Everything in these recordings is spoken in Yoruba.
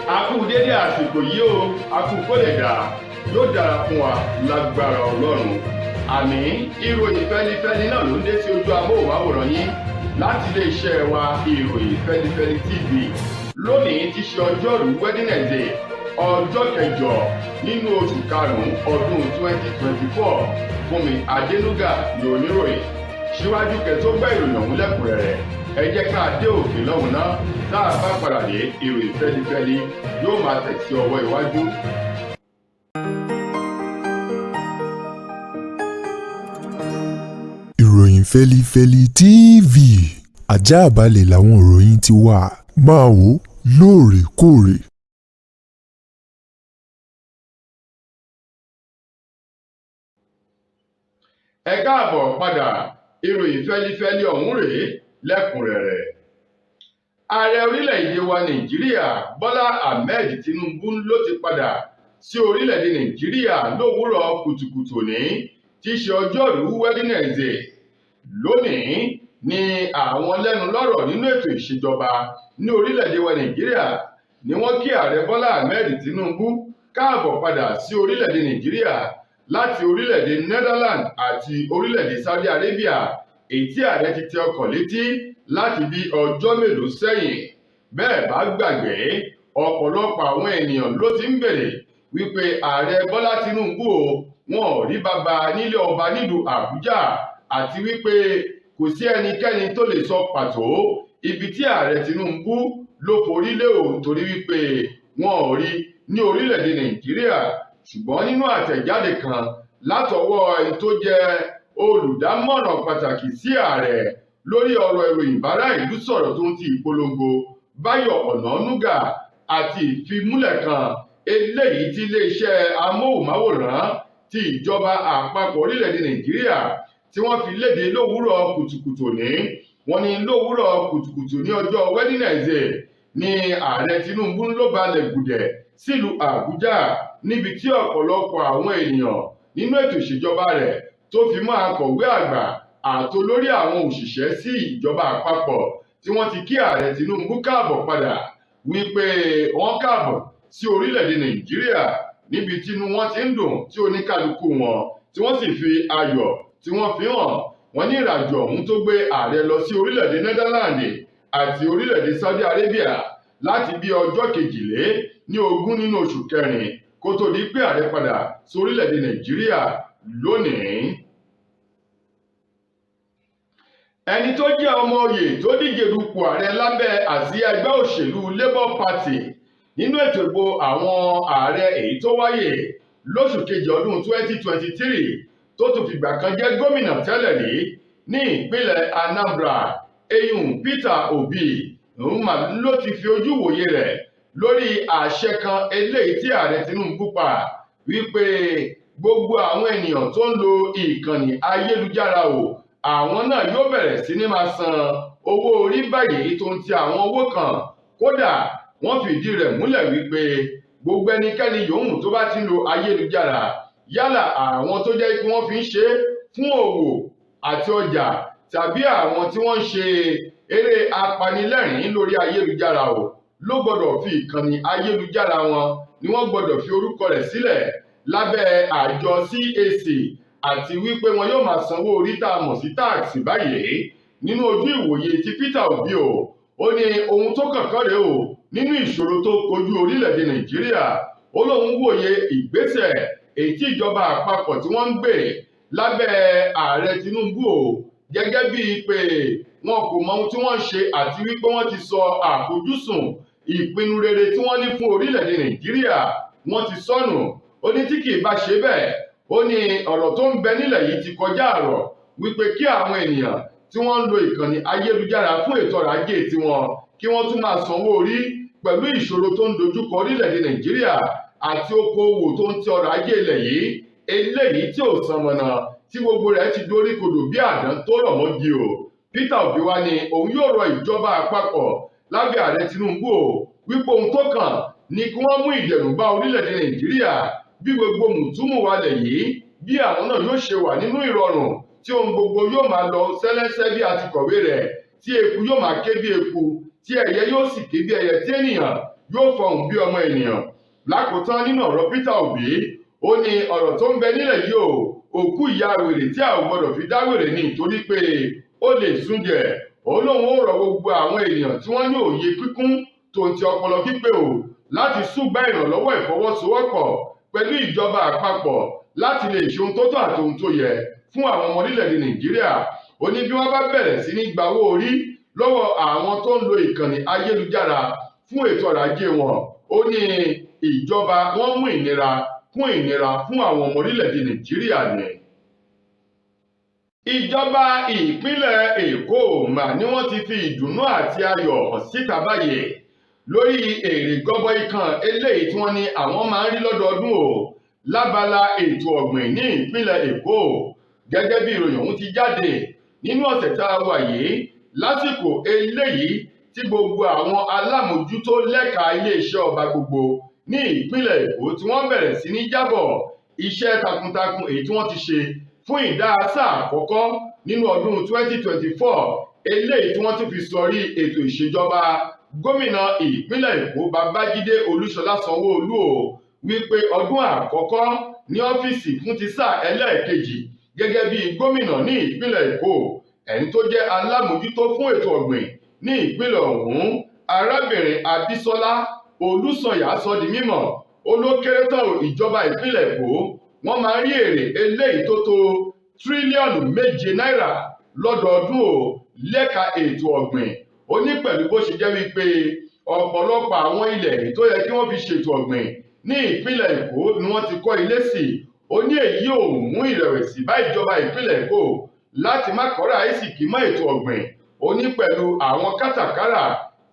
A kú dédé àsìkò yìí o, a kú kó lè dà, yóò dára fún wa lágbára Ọlọ́run. Àmì ìròyìn fẹ́lifẹ́li náà ló ń dé sí ojú amóhùnmáwòrán yín láti iléeṣẹ́ wa, Ìròyìn Fẹ́lifẹ́li TV. Lónìí ti ṣe ọjọ́rú Wednesday, ọjọ́ kẹjọ nínú oṣù karùn-ún ọdún 2024. Fúnmi Adénúgà ní oníròyìn. Síwájú kẹ́ tó gbọ́ ìròyìn ọ̀hún lẹ́kùnrẹ́rẹ́, ẹ jẹ́ ká dé òkè lọ́hùn náà. Tá a bá padà dé, ìròyìn fẹ́lifẹ́li yóò máa tẹ̀ sí ọwọ́ iwájú. Ìròyìn Fẹ́lifẹ́li TV, àjààbálẹ̀ làwọn ìròyìn ti wà, máa wò ó lóòrèkóòrè. Ẹ káàbọ̀ padà, ìròyìn fẹ́lifẹ́li ọ̀hún rèé lẹ́kùnrẹ́rẹ́. Ààrẹ orílẹ̀-èdè wa Nàìjíríà, Bọ́lá Ahmed Tinubu, ló ti padà sí orílẹ̀-èdè Nàìjíríà lówùúrọ̀ kùtùkùtù òní tí í ṣe ọjọ́rú Wednesday. Lónìí ni àwọn lẹ́nu lọ́rọ̀ nínú ètò ìṣèjọba ní orílẹ̀-èdè wa Nàìjíríà ni wọ́n kí ààrẹ Bọ́lá Ahmed Tinubu káàbọ̀ padà sí orílẹ̀-èdè Nàìjíríà láti orílẹ̀-èdè Netherlands àti orílẹ̀-èdè Saudi Arabia, èyí tí ààrẹ ti tẹ ọkọ̀ létí láti bí ọjọ́ mélòó sẹ́yìn. Bẹ́ẹ̀ bá gbàgbé, ọ̀pọ̀lọpọ̀ àwọn ènìyàn ló ti ń bèrè wípé ààrẹ Bọ́lá Tinubu o, wọn ò rí bàbá nílé ọba nílùú Àbújá, àti wípé kò sí ẹnikẹ́ni tó lè sọ pàtó ibi tí ààrẹ Tinubu ló forí lé o, torí wípé wọn ò rí ní orílẹ̀-èdè Nàìjíríà. Ṣùgbọ́n nínú àtẹ̀jáde kan látọwọ́ ẹni tó jẹ́ olùdámọ̀ràn pàtàkì sí ààrẹ lórí ọ̀rọ̀ ìròyìn bára ìlú sọ̀rọ̀ tó ń ti ìpolongo, Báyọ̀ Ọ̀nànúgà, àti ìfimúlẹ̀ kan eléyìí tí iléeṣẹ́ amóhùnmáwòrán ti ìjọba àpapọ̀ orílẹ̀-èdè Nàìjíríà tí wọ́n fi léde lówùúrọ̀ kùtùkùtù ní, wọ́n ní lówùúrọ̀ kùtùkùtù ní ọjọ́ Wednesday ní ààrẹ Tinubu ló balẹ̀ gùdẹ̀ sílùú Àbújá, níbi tí ọ̀pọ̀lọpọ̀ àwọn ènìyàn nínú ètò ìṣèjọba rẹ̀ tó fi mọ́ akọ̀wé àgbà àtolórí àwọn òṣìṣẹ́ sí ìjọba àpapọ̀ tí wọ́n ti kí ààrẹ Tinubu káàbọ̀ padà, wípé wọ́n káàbọ̀ sí orílẹ̀-èdè Nàìjíríà, níbi tínú wọn ti ń dùn, tí oníkálukú wọn tí wọ́n sì fi ayọ̀ tí wọ́n fi hàn. Wọ́n ní ìrìnàjò ọ̀hún tó gbé ààrẹ lọ sí orílẹ̀-èdè Netherlands àti orílẹ̀-èdè Saudi Arabia láti bí ọjọ́ 22 nínú oṣù kẹrin kó tó di pé ààrẹ padà sí orílẹ̀-èdè Nàìjíríà lónìí. Ẹni tó jẹ́ ọmọ oyè tó díje dupò ààrẹ lábẹ́ àsíá ẹgbẹ́ òṣèlú Labour Party nínú ètò ìbò àwọn ààrẹ èyí tó wáyé lóṣù kejì ọdún 2023, tó tún fìgbà kan jẹ́ gómìnà tẹ́lẹ̀ rí ní ìpínlẹ̀ Anambra, eyín Peter Obi, ló ti fi ojú wòye rẹ̀ lórí àṣẹ kan eléyìí tí ààrẹ Tinubu pa wípé gbogbo àwọn ènìyàn tó ń lo ìkànnì ayélujára o, àwọn náà yóò bẹ̀rẹ̀ sí ní máa san owó orí báyìí tó ń ti àwọn owó kan. Kódà wọ́n fìdí rẹ̀ múlẹ̀ wípé gbogbo ẹnikẹ́ni yòówù tó bá ti ń lo ayélujára, yálà àwọn tó jẹ́ pé wọ́n fi ń ṣe fún òwò àti ọjà tàbí àwọn tí wọ́n ń ṣe eré apanilẹ́rìn-ín lórí ayélujára o, ló gbọ́dọ̀ fi ìkànnì ayélujára wọn ni wọ́n gbọ́dọ̀ fi orúkọ rẹ̀ sílẹ̀ lábẹ́ àjọ CAC, àti wípé wọn yóò máa sanwó orí tá a mọ̀ sí táàsì báyìí. Nínú ojú ìwòye ti Peter Obi o, ó ní ohun tó kànkán rèé o nínú ìṣòro tó kojú orílẹ̀-èdè Nàìjíríà. Ó lóun wòye ìgbésẹ̀ èyí tí ìjọba àpapọ̀ tí wọ́n ń gbé lábẹ́ ààrẹ Tinubu o, gẹ́gẹ́ bíi pé wọn kò mọ ohun tí wọ́n ń ṣe, àti wípé wọ́n ti sọ àfojúsùn ìpinnu rere tí wọ́n ní fún orílẹ̀-èdè Nàìjíríà, wọ́n ti sọnù. Ó ní tí kì í bá ṣe bẹ́ẹ̀, ó ní ọ̀rọ̀ tó ń bẹ nílẹ̀ yìí ti kọjá àrọ̀ wípé kí àwọn ènìyàn tí wọ́n ń lo ìkànnì ayélujára fún ètò ọrọ̀ ajé tiwọn kí wọ́n tún máa sanwó orí, pẹ̀lú ìṣòro tó ń dojúkọ orílẹ̀-èdè Nàìjíríà àti okòòwò tó ń ti ọrọ̀ ajé ilẹ̀ yìí eléyìí tí ò san mọ̀nà, tí gbogbo rẹ̀ ti dorí kodò bí àdán tó rọ̀ mọ́gi o. Peter Obi wá ní òun yóò rọ ìjọba àpapọ̀ lábẹ́ ààrẹ Tinubu o wípé ohun tó kàn ní kí wọ́n mú ìdẹ̀rùn bá orílẹ̀-èdè Nàìjíríà, bí gbogbo mùtúmùwalẹ̀ yìí bí àwọn náà yóò ṣe wà nínú ìrọ̀rùn, tí ohun gbogbo yóò máa lọ sẹ́lẹ́sẹ́ bí a ti kọ̀wé rẹ̀, tí eku yóò máa ké bí eku, tí ẹyẹ yóò sì ké bí ẹyẹ, tí ènìyàn yóò fọhùn bí ọmọ ènìyàn. Lákòótán nínú ọ̀rọ̀ Peter Obi, ó ní ọ̀rọ̀ tó ń bẹ nílẹ̀ yìí o, òkú ìyá wèrè tí a ò gbọdọ̀ fi dá wèrè ni, torí pé ó lè súnjẹ. Ó lóun ó rọ gbogbo àwọn ènìyàn tí wọ́n ní òye kíkún tó ń ti ọpọlọ pípé o láti súgbà ìrànlọ́wọ́ ìfọwọ́sowọ́pọ̀ pẹ̀lú ìjọba àpapọ̀ láti lè ṣe ohun tó tọ́ àti ohun tó yẹ fún àwọn ọmọ orílẹ̀-èdè Nàìjíríà. Ó ní bí wọ́n bá bẹ̀rẹ̀ sí ní gbawó orí lọ́wọ́ àwọn tó ń lo ìkànnì ayélujára fún ètò ọrọ̀ ajé wọn, ó ní ìjọba wọn mú ìnira kún ìnira fún àwọn ọmọ orílẹ̀-èdè Nàìjíríà ni. Ìjọba ìpínlẹ̀ Èkó mà ní wọ́n ti fi ìdùnnú àti ayọ̀ hàn síta báyìí lórí èrè gọbọi kan eléyìí tí wọ́n ní àwọn máa ń rí lọ́dọọdún o lábala ètò ọ̀gbìn ní ìpínlẹ̀ Èkó. Gẹ́gẹ́ bí ìròyìn ọ̀hún ti jáde nínú ọ̀sẹ̀ tá a wà yìí, lásìkò eléyìí tí gbogbo àwọn alámòjútó lẹ́ka iléeṣẹ́ ọba gbogbo ní ìpínlẹ̀ Èkó tí wọ́n bẹ̀rẹ̀ sí ní jábọ̀ iṣẹ́ takuntakun èyí tí wọ́n ti ṣe fún ìdá sáà àkọ́kọ́ nínú ọdún 2024 eléyìí tí wọ́n ti fi sọrí ètò ìṣèjọba gómìnà ìpínlẹ̀ Èkó Babájídé Olúṣọlá Sanwó-Olú o, wípé ọdún àkọ́kọ́ ní ọ́fíìsì fún ti sáà ẹlẹ́ẹ̀kejì gẹ́gẹ́ bí gómìnà ní ìpínlẹ̀ Èkó, ẹni tó jẹ́ alámòjútó fún ètò ọ̀gbìn ní ìpínlẹ̀ ọ̀hún, arábìnrin Abísọ́lá Olúsànyà sọ di mímọ̀. Ó ló kéré tán ìjọba ìpínlẹ̀ Èkó wọ́n máa ń rí èrè eléyìí tó tó tírílíọ̀nù 7 náírà lọ́dọọdún o lẹ́ka ètò ọ̀gbìn. Ó ní pẹ̀lú bó ṣe jẹ́ wípé ọ̀pọ̀lọpọ̀ àwọn ilẹ̀ tó yẹ kí wọ́n fi ṣètò ọ̀gbìn ní ìpínlẹ̀ Èkó ni wọ́n ti kọ́ ilé sí. Ó ní èyí ò mú ìrẹ̀wẹ̀sì bá ìjọba ìpínlẹ̀ Èkó láti má kọ́ra àìsìkí mọ́ ètò ọ̀gbìn. Ó ní pẹ̀lú àwọn kátàkárà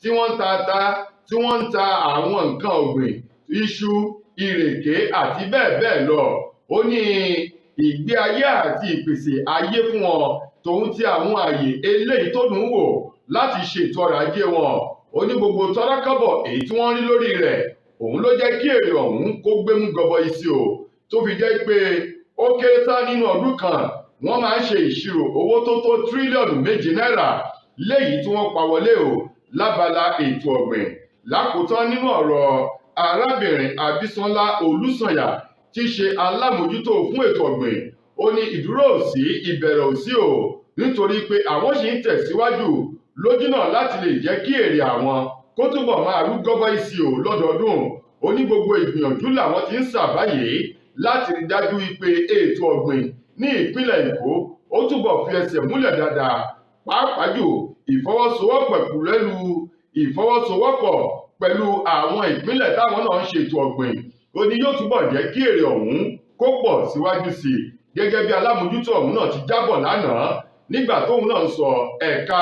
tí wọ́n ń ta ata, tí wọ́n ń ta àwọn nǹkan ọ̀gbìn, iṣu, ìrèké àti bẹ́ẹ̀ bẹ́ẹ̀ lọ. Ó ní ìgbé ayé àti ìpèsè ayé fún wọn tòun ti àwọn àyè eléyìí tó dùn ún wò láti ṣètò ọrọ̀ ajé wọn. Ó ní gbogbo tọ́rọ́kọ́bọ̀ èyí tí wọ́n rí lórí rẹ̀ òun ló jẹ́ kí èrè ọ̀hún kó gbémú gọbọi sí o, tó fi jẹ́ pé ó kéré tán nínú ọdún kan wọ́n máa ń ṣe ìṣirò owó tó tó tírílíọ̀nù 7 náírà léyìí tí wọ́n pa wọlé o lábala ètò ọ̀gbìn. Lákòótán nínú ọ̀rọ̀ arábìnrin Abísọ́lá Olúsànyà tí í ṣe alámòjútó fún ètò ọ̀gbìn, ó ní ìdúró ò sí, ìbẹ̀rẹ̀ ò sí o, nítorí pé àwọn ṣì ń tẹ̀síwájú lójúnà láti lè jẹ́ kí èrè àwọn kó túbọ̀ máa rú gọ́gọ́ sí o lọ́dọọdún. Ó ní gbogbo ìgbìyànjú làwọn ti ń sà báyìí láti rí dájú pé ètò ọ̀gbìn ní ìpínlẹ̀ Èkó ó túbọ̀ fi ẹsẹ̀ múlẹ̀ dáadáa, pàápàá jù ìfọwọ́sowọ́pọ̀ pẹ̀lú àwọn ìpínlẹ̀ táwọn náà ń ṣètò ọ̀gbìn. Ó ní yóò túbọ̀ jẹ́ kí èrè ọ̀hún kó pọ̀ síwájú sí i, gẹ́gẹ́ bí alámòjútó ọ̀hún náà ti jábọ̀ lánàá nígbà tóun náà ń sọ ẹ̀ka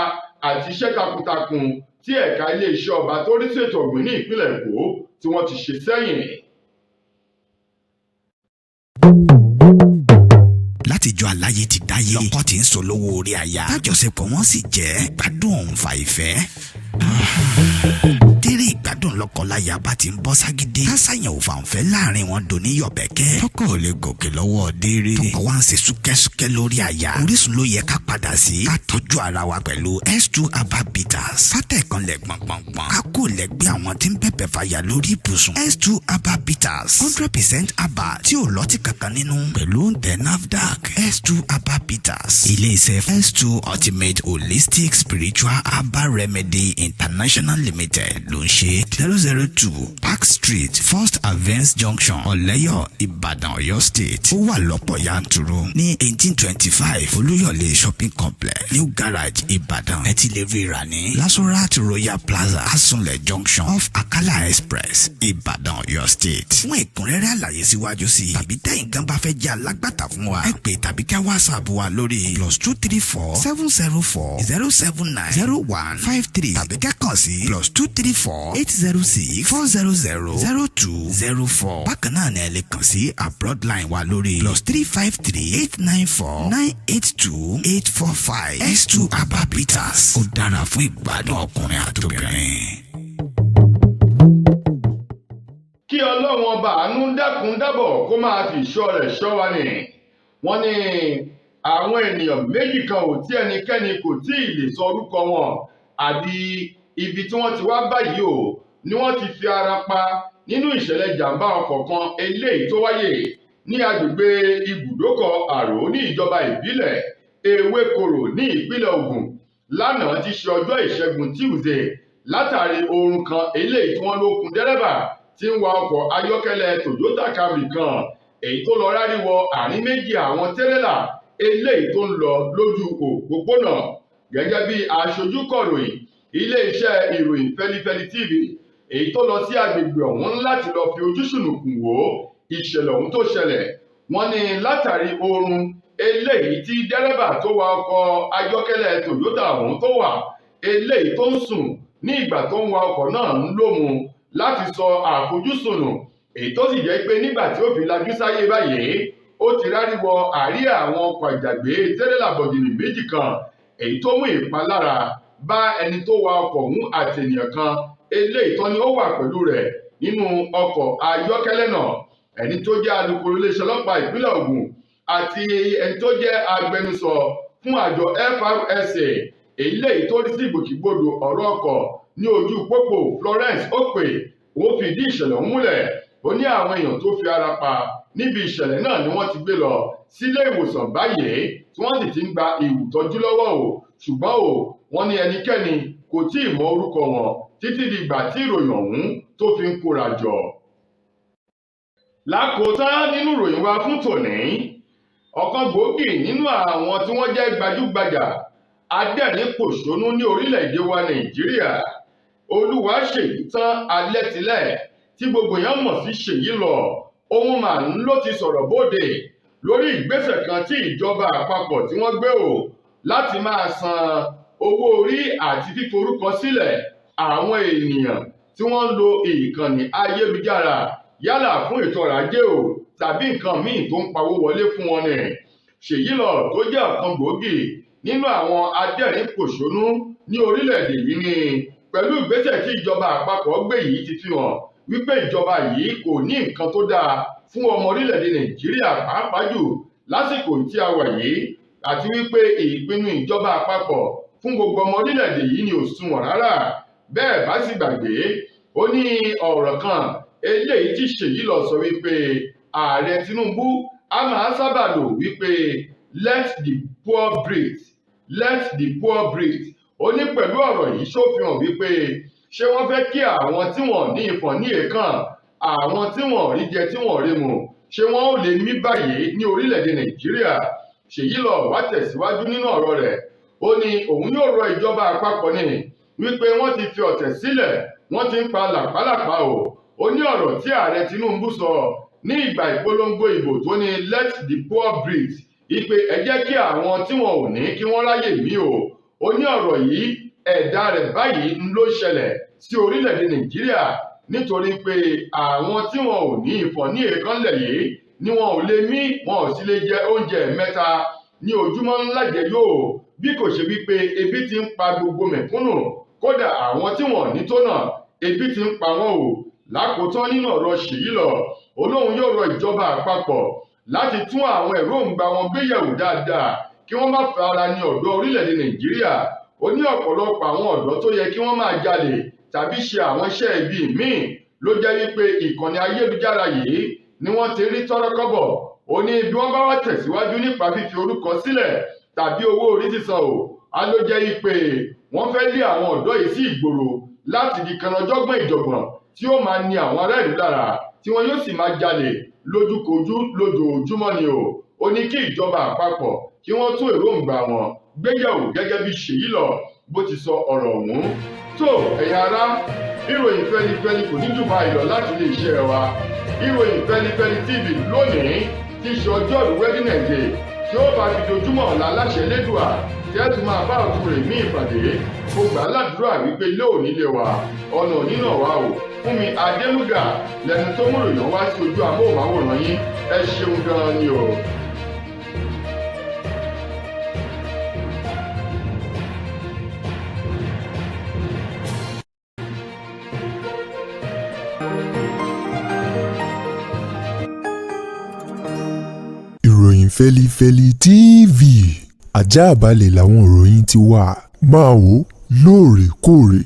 àti iṣẹ́ takuntakun tí ẹ̀ka iléeṣẹ́ ọba tó rí sí ètò ọ̀gbìn ní ìpínlẹ̀ Èkó tí wọ́n ti ṣe sẹ́yìn. Látijọ́ aláyé ti dáyé, lọ́kọ tí ń sọ lówó orí aya, tájọṣepọ̀ wọn sì jẹ́ gbádùn òun fa ìfẹ́. Tẹ́rẹ̀ ìgbádùn lọ́kọláya bá ti ń bọ́ ságídé, kásáyàn ò fàǹfẹ́ láàrin wọn dòní yọ̀bẹ̀kẹ́. Tọkọ ò lè gòkè lọ́wọ́ déré, tọkọ wa ń ṣe súkẹ́súkẹ́ lórí aya. Orísun ló yẹ ká padà sí, ká tọ́jú ara wa pẹ̀lú S2 Herbal Bitters. Fátẹ̀kànlẹ̀ gbọ̀ngbọ̀ngbọ̀n, ká kò lẹ́gbẹ́ àwọn tí ń bẹ̀bẹ̀ fàyà lórí ibùsùn. S2 Herbal Bitters, 100% herbal tí ò lọ́tí kankan nínú, pẹ̀lú òǹtẹ̀ NAFDAC. S2 Herbal Bitters, ilé-iṣẹ́ S2 Ultimate Holistic Spiritual Herbal Remedy International Limited ló ń ṣe. 002 Park Street, First Avance Junction, Ọ̀lẹ́yọ̀, Ìbàdàn, Ọ̀yọ́ State. Ó wà lọ́pọ̀ yanturu ní 1825 Olúyọ̀lé Shopping Complex, New Garage, Ìbàdàn. Ẹ ti lè rí rà ní Lasorat Royal Plaza, Asunlẹ̀ Junction, off Akala Express, Ìbàdàn, Ọ̀yọ́ State. Fún ẹ̀kúnrẹ́rẹ́ àlàyé síwájú sí i tàbí tẹ́yin gan bá fẹ́ jẹ́ alágbàtà fún wa, ẹ pè tàbí ká WhatsApp wa lórí +234 704 079 0153 tàbí ká kàn sí +234 806 400 0204. Bákan náà ni ẹ lè kàn sí abroad line wa lórí +353 894 982 845. S2 Herbal Bitters, ó dára fún ìgbádùn ọkùnrin àtobìnrin. Kí Ọlọ́run ọba àánú dákun dábọ̀ kó máa fi ìṣọ́ rẹ̀ ṣọ́ wa ni. Wọ́n ní àwọn ènìyàn méjì kan ò tí ẹnikẹ́ni kò tí ì lè sọ orúkọ wọn àbí ibi tí wọ́n ti wá báyìí o, ni wọ́n ti fi ara pa nínú ìṣẹ̀lẹ̀ jàǹbá ọkọ̀ kan eléyìí tó wáyé ní agbègbè ibùdókọ̀ Àró ní ìjọba ìbílẹ̀ Ewékorò ní ìpínlẹ̀ Ògùn lánàá ti ṣe ọjọ́ Ìṣẹ́gun Tuesday látàrí oorun kan eléyìí tí wọ́n ló kun dẹ́rẹ́bà tí ń wa ọkọ̀ ayọ́kẹ́lẹ́ Toyota Camry kan èyí tó lọ rárí wọ àárín méjì àwọn tírélà eléyìí tó ń lọ lójú òpópónà. Gẹ́gẹ́ bí aṣojú kọ̀ròyìn iléeṣẹ́ ìròyìn Fẹ́lifẹ́li TV èyí tó lọ sí agbègbè ọ̀hún láti lọ fi ojú ṣùnùkùn wò ìṣẹ̀lẹ̀ ọ̀hún tó ṣẹlẹ̀, wọ́n ní látàrí oorun eléyìí tí dẹ́rẹ́bà tó wa ọkọ̀ ayọ́kẹ́lẹ́ Toyota ọ̀hún tó wà eléyìí tó ń sùn ní ìgbà tó ń wa ọkọ̀ náà ń lómu láti sọ àfojúsùn nù, èyí tó sì jẹ́ pé nígbà tí ó fi lajú sáyé báyìí ó ti rárí wọ àárí àwọn ọkọ̀ àjàgbé tírélà bọ̀gìnì méjì kan èyí tó mú ìpalára bá ẹni tó wa ọkọ̀ ọ̀hún àti ènìyàn kan eléyìí tó ní ó wà pẹ̀lú rẹ̀ nínú ọkọ̀ ayọ́kẹ́lẹ́ náà. Ẹni tó jẹ́ alukoro iléeṣẹ́ ọlọ́pàá ìpínlẹ̀ Ògùn àti ẹni tó jẹ́ agbẹnusọ fún àjọ FRSA eléyìí tó rí sí ìgbòkègbodò ọ̀rọ̀ ọkọ̀ ní ojú pópó Florence Okpe ó fìdí ìṣẹ̀lẹ̀ ọ̀hún múlẹ̀. Ó ní àwọn èèyàn tó fi ara pa níbi ìṣẹ̀lẹ̀ náà ni wọ́n ti gbé lọ sílé ìwòsàn báyìí tí wọ́n sì ti ń gba ìtọ́jú lọ́wọ́ o, ṣùgbọ́n o wọ́n ní ẹnikẹ́ni kò tí ì mọ orúkọ wọn títí di ìgbà tí ìròyìn ọ̀hún tó fi ń kóra jọ. Lákòótán nínú ìròyìn wa fún tòní, ọ̀kan gbòógì nínú àwọn tí wọ́n jẹ́ gbajúgbajà adẹ́rìn-pòṣónú ní orílẹ̀-èdè wa Nàìjíríà, Olúwaṣèyítán Alẹ́tilẹ̀ tí gbogbo èèyàn mọ̀ sí Ṣèyí Lọ, òun mà ń ló ti sọ̀rọ̀ bóde lórí ìgbésẹ̀ kan tí ìjọba àpapọ̀ tí wọ́n gbé o láti máa san owó orí àti fíforúkọ sílẹ̀ àwọn ènìyàn tí wọ́n ń lo ìkànnì ayélujára yálà fún ètò ọrọ̀ ajé o tàbí nǹkan míì tó ń pawó wọlé fún wọn ni. Ṣèyí Lọ tó jẹ́ ọ̀kan gbòógì nínú àwọn adẹ́rìn-pòṣónú ní orílẹ̀-èdè yìí ni pẹ̀lú ìgbésẹ̀ tí ìjọba àpapọ̀ gbé yìí ti fi hàn wípé ìjọba yìí kò ní nǹkan tó dáa fún ọmọ orílẹ̀-èdè Nàìjíríà pàápàá jù lásìkò tí a wà yìí, àti wípé ìpinnu ìjọba àpapọ̀ fún gbogbo ọmọ orílẹ̀-èdè yìí ni ò sunwọ̀n rárá. Bẹ́ẹ̀ bá sì gbàgbé, ó ní ọ̀rọ̀ kan eléyìí tí Ṣèyí Lọ sọ wípé ààrẹ Tinubu a máa sábà lò wípé let the poor breathe, let the poor breathe. Ó ní pẹ̀lú ọ̀rọ̀ yìí ṣòfihàn wípé ṣé wọ́n fẹ́ kí àwọn tí wọ́n ní ìfọ̀n ní èèkàn, àwọn tí wọ́n rí jẹ tí wọ́n rí mu, ṣé wọ́n ò lè mí báyìí ní orílẹ̀-èdè Nàìjíríà? Ṣèyí Lọ wá tẹ̀síwájú nínú ọ̀rọ̀ rẹ̀, ó ní òun yóò rọ ìjọba àpapọ̀ ní wípé wọ́n ti fi ọ̀tẹ̀ sílẹ̀, wọ́n ti ń pa làpálàpá o. Ó ní ọ̀rọ̀ tí ààrẹ Tinubu sọ ní ìgbà ìpolongo ìbò tó ní let the poor breathe, ìpè ẹ jẹ́ kí àwọn tí wọn ò ní kí wọ́n ráyè mí o. Ó ní ọ̀rọ̀ yìí ẹ̀dá rẹ̀ báyìí ń ló ṣẹlẹ̀ sí orílẹ̀-èdè Nàìjíríà nítorí pé àwọn tí wọn ò ní ìfọ̀n ní èékánlẹ̀ yìí ni wọn ò lè mí, wọn ò sì lè jẹ oúnjẹ mẹ́ta ní ojúmọ́ ńlá jẹ yóò, bí kò ṣe wípé ebi ti ń pa gbogbo mẹ̀kúnnù, kódà àwọn tí wọn ò ní tó náà ebi ti ń pa wọn o. Lákòótán nínú ọ̀rọ̀ Ṣèyí Lọ, ó lóun yóò rọ ìjọba àpapọ̀ láti tún àwọn èròǹgbà wọn gbéyẹ̀wò dáadáa kí wọ́n má fara ní ọ̀dọ́ orílẹ̀-èdè Nàìjíríà. Ó ní ọ̀pọ̀lọpọ̀ àwọn ọ̀dọ́ tó yẹ kí wọ́n máa jalè tàbí ṣe àwọn iṣẹ́ ibi míì ló jẹ́ wípé ìkànnì ayélujára yìí ni wọ́n ti rí tọ́rọ́kọ́bọ̀. Ó ní bí wọ́n bá wá tẹ̀síwájú nípa fífi orúkọ sílẹ̀ tàbí owó orí sísan o, á ló jẹ́ wípé wọ́n fẹ́ lé àwọn ọ̀dọ́ yìí sí ìgboro láti di kanajọ́gbọ̀n ìjọ̀gbọ̀n tí ó máa ní àwọn ará ìlú lára tí wọn yóò sì máa jalè lójúkojú lójoojúmọ́ ni o. Ó ní kí ìjọba àpapọ̀ kí wọ́n tún èròǹgbà wọn gbéyẹ̀wò gẹ́gẹ́ bí Ṣèyí Lọ bó ti sọ ọ̀rọ̀ ọ̀hún. Tó ẹ̀yin ará, ìròyìn Fẹ́lifẹ́li kò ní jù báyìí lọ láti ilé iṣẹ́ wa. Ìròyìn Fẹ́lifẹ́li TV lónìí ti ṣe ọjọ́rú Wednesday tí ó bá fi dojúmọ́ ọ̀la láṣẹ Elédùà tí ẹ tún máa bá ọ̀tún rẹ̀ mí ìpàdé. Mo gbà á ládùúrà wípé ilé òní lè wà, ọ̀nà òní náà wà o. Fúnmi Adélúgà lẹni tó mú ìròyìn wá sí ojú amóhùnmáwòrán yín. Ẹ ṣeun gan-an ni o. Ìròyìn Fẹ́lifẹ́li TV àjààbálẹ̀ làwọn ìròyìn ti wà, máa wò lóòrèkóòrè.